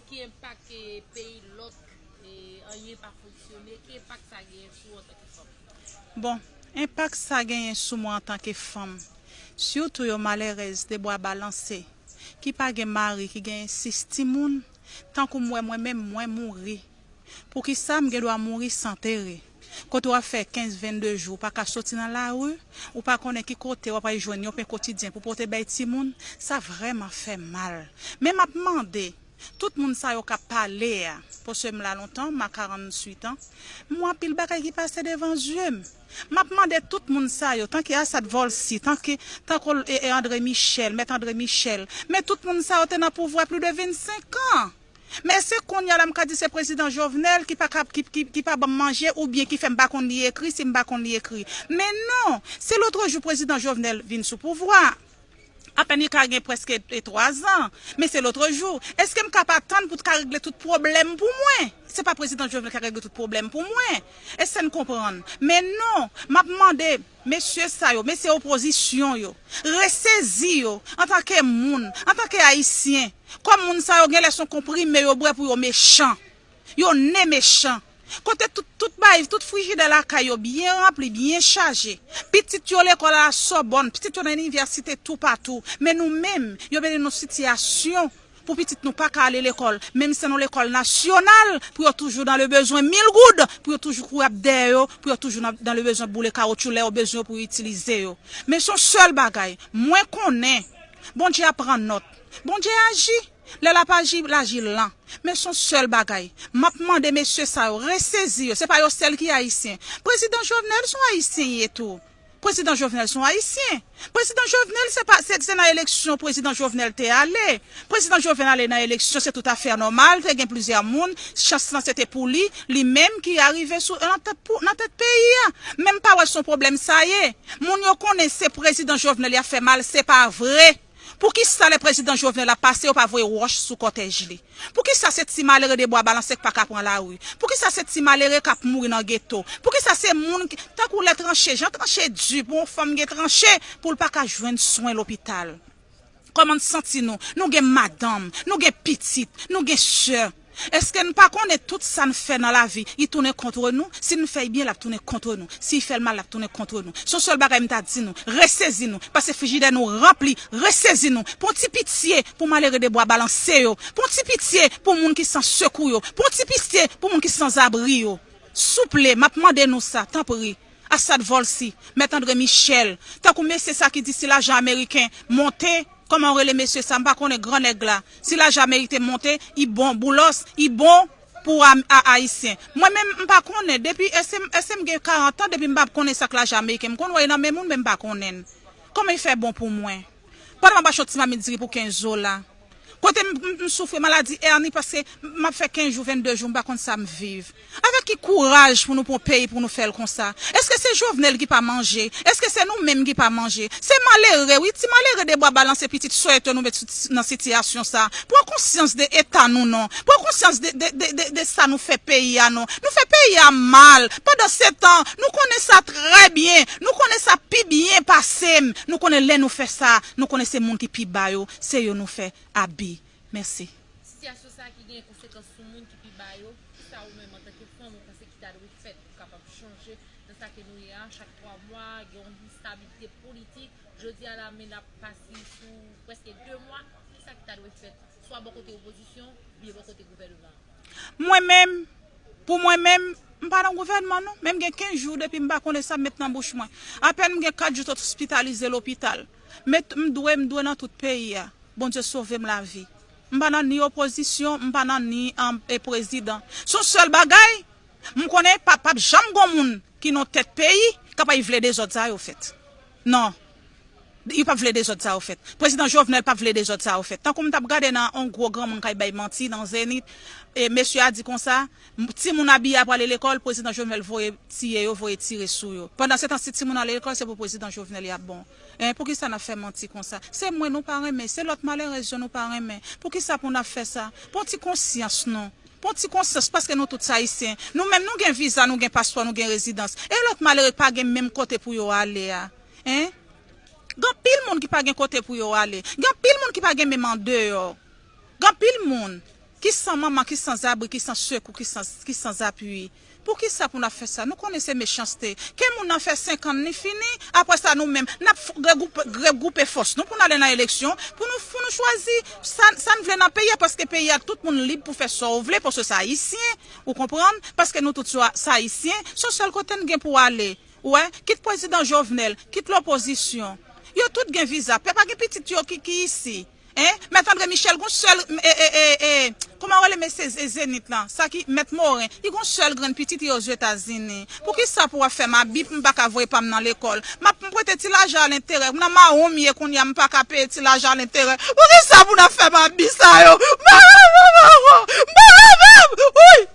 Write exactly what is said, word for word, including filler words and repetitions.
Ki enpak peyi lòk, anyen pa fonksyone, ki enpak sa genyen sou ou antanke fanm? Bon, enpak sa genyen sou mwen antanke fanm, sitou yo malerèz de bwa balanse, ki pa gen mari, ki genyen sis timoun, tankou m wè mwen menm mwen mouri. Poukisa m gen dwa mouri san tere? Kote w ap fè kenz, vennde jou, ou pa ka soti nan lari, ou pa konnen ki kote w ap al jwenn yon pen kotidyen pou pote bay timoun, sa vrèman fè mal. Men m ap mande, tout moun sa yo k ap pale a, paske m la lontan, m a karanntuit an, m wè anpil bagay ki pase devan zye m. M ap mande tout moun sa yo, tanke Asad Volcy, tanke, tanke e, e André Michel, mèt André Michel, men tout moun sa yo te nan pouvwa plis de vennsenk an. Men èske kounye a la m ka di se prezidan Jovenel ki pa ka, ki, ki, ki pa ban m manje oubyen ki fè m pa konn li ekri si m pa konn li ekri? Men non, se lòtrejou prezidan Jovenel vin sou pouvwa. Apèn li ka gen prèske e twa zan, men se lòtrejou. Èske m ka pa tann pou t ka regle tout pwoblèm pou mwen? Se pa prezidan Jovenel ka regle tout pwoblèm pou mwen. Èske n konprann? Men non, m ap mande mesye sa yo, mesye opozisyon yo, resezi yo antanke moun, antanke ayisyen. Kòm moun sa yo genlè se yon konprime yo bwè pou yo mechan. Yo ne mechan. Kote tout, tout bay, tout frijidè lakay yo byen ranpli, byen chaje. Pitit yo lekòl a la Sòbòn, pitit yo nan inivèsite toupatou. Men nou menm, yo mete nou sitiyasyon pou pitit nou pa ka ale lekòl. Menm si se nan lekòl nasyonal, pou yo toujou dans le besoin mil goud, pou yo toujou kouri ap dèyè yo, pou yo toujou nan, dans le besoin boule kawotchou lè yo bezwen yo pou yo itilize yo. Men se yon sèl bagay, mwen konnen Bondye ap pran nòt. Bondye aji. Lè l ap aji, l aji lan. Men se yon sèl bagay. M ap mande mesye sa yo, resezi yo. Se pa yo sèl ki ayisyen. Prezidan Jovenel se yon ayisyen ye tou. Prezidan Jovenel se yon ayisyen. Prezidan Jovenel se pa, se, se nan eleksyon prezidan Jovenel te ale. Prezidan Jovenel ale nan eleksyon, se toutafè nòmal, te gen plizyè moun, chans lan se te pou li, li menm ki arive sou, nan tèt, pou, nan tèt peyi a. Men m pa wè se yon pwoblèm sa ye. Moun yo konnen se prezidan Jovenel y ap fè mal, se pa vre. Poukisa lè prezidan Jovenel ap pase yo pa voye wòch sou kòtèj li? Poukisa se ti malere de bwa balanse k pa ka pran lari? Poukisa se ti malere k ap mouri nan geto? Poukisa se moun ki, tankou lè tranche, jan tranche di pou yon fanm gen tranche pou l pa ka jwenn swen lopital? Kòman n santi nou? Nou gen madanm, nou gen pitit, nou gen sè. Èske n pa konnen tout sa n fè nan lavi, li tounen kont nou? Si n fè l byen, l ap tounen kont nou. Si l fè l mal, l ap tounen kont nou. Se yon sèl bagay m ta di nou, resezi nou, paske frijidè nou ranpli, resezi nou. Pran ti pitye pou malere de bwa balanse yo. Pran ti pitye pou moun ki san sekou yo. Pran ti pitye pou moun ki sanzabri yo. Souple, m ap mande nou sa, tanpri. Asad Volcy, Mèt André Michel, tankou mesye sa ki di si lajan ameriken monte, kòman yo rele mesye sa, m pa konnen gran nèg la, si lajan ameriken monte, li bon, Boulos, li bon pou a, a, ayisyen. Mwen menm, m pa konnen, depi, èske, èske m gen karant an, depi m pa konnen sa k lajan ameriken, m konn wè l nan men moun, men m pa konnen l. Kòman l fè bon pou mwen? Pandan m ap achte yon ti mamit diri pou kenz dola. Kote m, m, m soufri maladi èni paske m ap fè kenz jou, vennde jou, m pa konn sa m viv. Avèk ki kouraj pou nou pran peyi pou nou fè l konsa? Èske se Jovenel ki pa manje? Èske se nou menm ki pa manje? Se malere, wi, ti malere de bwa balanse pitit sòt yo nou met sou, nan sitiyasyon sa. Pran konsyans de eta nou non. Pran konsyans de, de, de, de, de sa nou fè peyi a non. Nou fè peyi a mal. Pandan se tan, nou konnen sa trè byen. Nou konnen sa pi byen pase m. Nou konnen lè nou fè sa, nou konnen se moun ki pi ba yo, se yo nou fè abi. Mèsi. Sitiyasyon sa a ki gen konsekans sou moun ki pi ba yo, kisa ou menm antanke fanm ou panse ki ta dwe fèt pou kapab chanje nan sa ke nou ye a? Chak twa mwa, gen yon enstabilite politik. Jodi a la, men n ap pase sou prèske de mwa. Kisa ki ta dwe fèt? Swa bò kote opozisyon, oubyen bò kote gouvènman an. Mwen menm, pou mwen menm, m pa nan gouvènman non, men m gen kenz jou depi m pa konnen sa m met nan bouch mwen. Apèn m gen kat jou sot ospitalize lopital. Men m dwe, m dwe nan tout peyi a. Bondye sove m lavi. M pa nan ni opozisyon, m pa nan ni e prezidan. Se yon sèl bagay, m konnen p ap, p ap janm gon moun ki nan tèt peyi k ap al vle dezòd sa yo fèt. Non. Li p ap vle dezòd sa yo fèt. Prezidan Jovenel p ap vle dezòd sa yo fèt. Tankou m t ap gade nan yon gwo granmoun k al bay manti nan Zenith, e mesye a di konsa, timoun abiye a prale lekòl, prezidan Jovenel voye tiye yo, voye tire sou yo. Pandan se tan si timoun ale lekòl, se pou prezidan Jovenel y ap bon. En, poukisa n ap fè manti konsa? Se mwen nou pa renmen, se lòt malerèz yo nou pa renmen. Poukisa pou n ap fè sa? Pran ti konsyans non. Pran ti konsyans paske nou tout se ayisyen. Nou menm nou gen viza, nou gen paspò, nou gen rezidans. E lòt malere pa gen menm kote pou yo ale a? En? Gen anpil moun ki pa gen kote pou yo ale. Gen anpil moun ki pa gen menm andeyò. Gen anpil moun. ki san manman, ki sanzabri, ki san sekou, ki san, ki sanzapui. Poukisa pou n ap fè sa? Nou konnen se mechanste. Ke moun nan fè senk an li fini, apre sa nou menm, n ap f- regwoupe, regwoupe fòs nou pou n ale nan eleksyon, pou nou, pou nou chwazi sa, sa n vle nan peyi a, paske peyi a tout moun lib pou fè sa w vle, paske se Ayisyen, ou konprann, paske nou tout se, se Ayisyen, se sèl kote n gen pou ale. Ou wè, kit prezidan Jovenel, kit lopozisyon. Yo tout gen viza. Pè pa gen pitit yo ki, ki isi. Hein? Mèt André Michel gon sèl, e, e, e, e, kòman yo rele mesye Ze- Zenit lan? Sa ki Mèt Moren. Li gon sèl grenn pitit li Ozetazini. Poukisa pou w ap fè m abi pou m pa ka voye pa m nan lekòl? M ap m prete ti lajan a lenterè. Nan mawon m ye kounye a, m pa ka peye ti lajan a lenterè. Poukisa pou n ap fè m abi sa yo? M pa kapab ankò. M pa kapab. Wi!